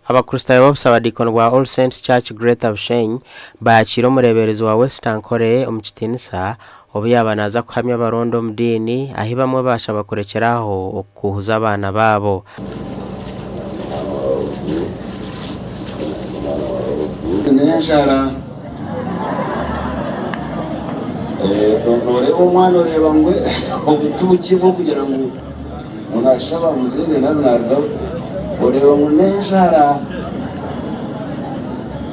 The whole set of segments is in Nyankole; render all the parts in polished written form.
Abakristaayo b'obusabadiikoni bwa All Saints Church Greater Bushenyi baakiire omureeberezi wa West Ankole omu kitiinisa obu yaaba naaza kuhamya abaronda omu diini ahi bamwe baashaba kurekyera aho okukuuhuza abaana baabo. N'enjara. Nooreeba omwana oreeba ngu obutuukye bw'okugira ngu naashaba muzaire nari naarugaho oreeba ngu n'enjara.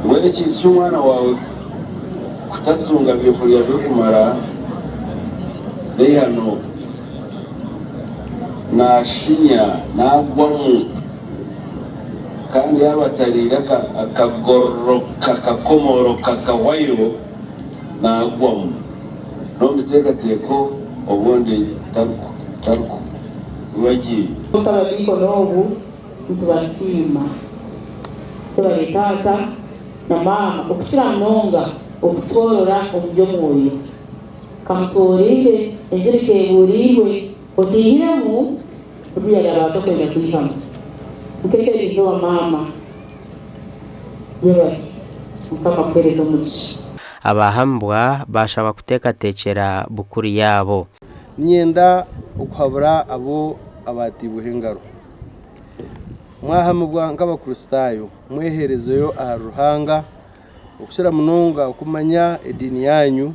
Mbwenu ekintu ky'omwana waawe kutatunga byokurya birikumara n'eihano, naashinya, naagwamu. Kandi yaaba atariire akagororoka akakomooroka akahwayo, naagwamu. N'omu biteekateeko obundi tarikuba gye. Abadiikoni obu nitubasiima. Twebare taata na maama okukira munonga okutworora omu by'omwoyo. Ka mutworeire engiri keebuuriirwe otaihiremu Ruriya yaaba atakwenda kwihamu. Nk'eky'erizooba maama yebare Mukama akuhereze omugisha. Abahamibwa baashabwa kuteekateekyera bukuru yaabo. Niinyenda okuhabura abo abaataibweho engaro. Mwahamibwa nk'Abakristaayo, mweheerezeyo ahari Ruhanga okukira munonga okumanya ediini yaanyu,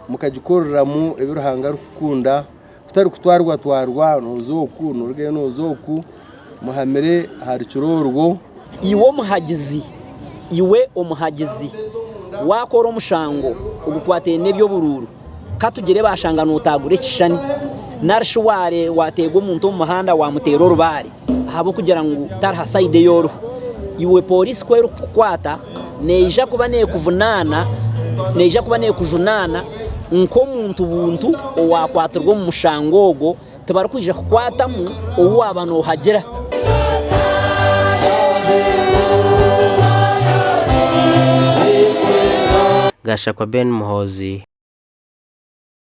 mukagikoreramu ebi Ruhanga arikukunda. Kutari kutwarwatwarwa nooza oku noorugayo nooza oku, muhamire aha rukiri orwo. Iwe omuhagizi, iwe omuhagizi, waakora omushango ogukwataine n'eby'oburuuru, ka tugire baashanga nootaagura ekishushani, nari shi waateega omuntu omu muhanda waamuteera orubaare ahabw'okugira ngu tari ha sayidi ei oriho, iwe pooriisi ku erikukukwata neija kuba neekuvunaana, neija kuba neekujunaana nk'omuntu buntu owaakwatirwa omu mushango ogwo, tibarikwija kukwatamu ou waaba noohagira. Gashakwa Ben Muhoozi.